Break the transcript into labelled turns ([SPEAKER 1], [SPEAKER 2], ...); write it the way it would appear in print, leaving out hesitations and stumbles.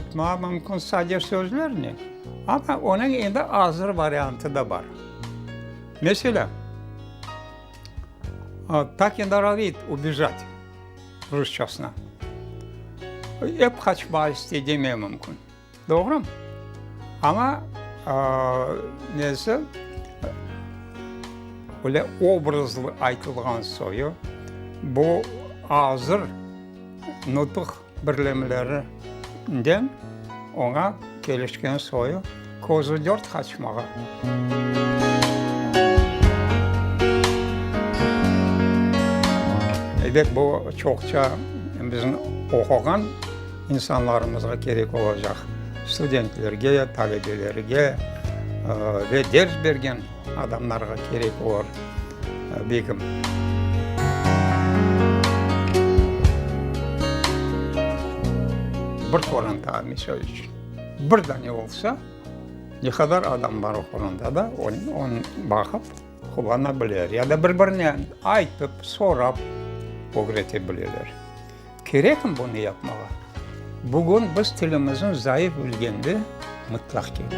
[SPEAKER 1] Aytmağa mümkün sade sözlernen, amma onıñ endi azır variantı da bar. Meselâ, tak i norovit ubejat rusçasına. Ep qaçmağa istey demeye mümkün. Doğrumı? Amma nesi, öyle obrazlı aytılğan soyu, bu azır nutuq birlemlerinden oña kelişken soyu közü dört qaçmağa. Ebet, bu çoqça bizim oquğan insanlarımızğa kerek olacaq, studentlerge, talebelerge ve ders bergen adamlarğa kerek olur, belkim. Bir qoranta, misal içün, bir dane olsa, ne qadar adam bar o qorantada, onı baqıp qullana bilir, ya da bir-birine aytıp, sorap ögrete bileler. Kerekmi bunı yapmağa? Bugün biz tilimizni zayıf bilgende, mıtlaq kerek.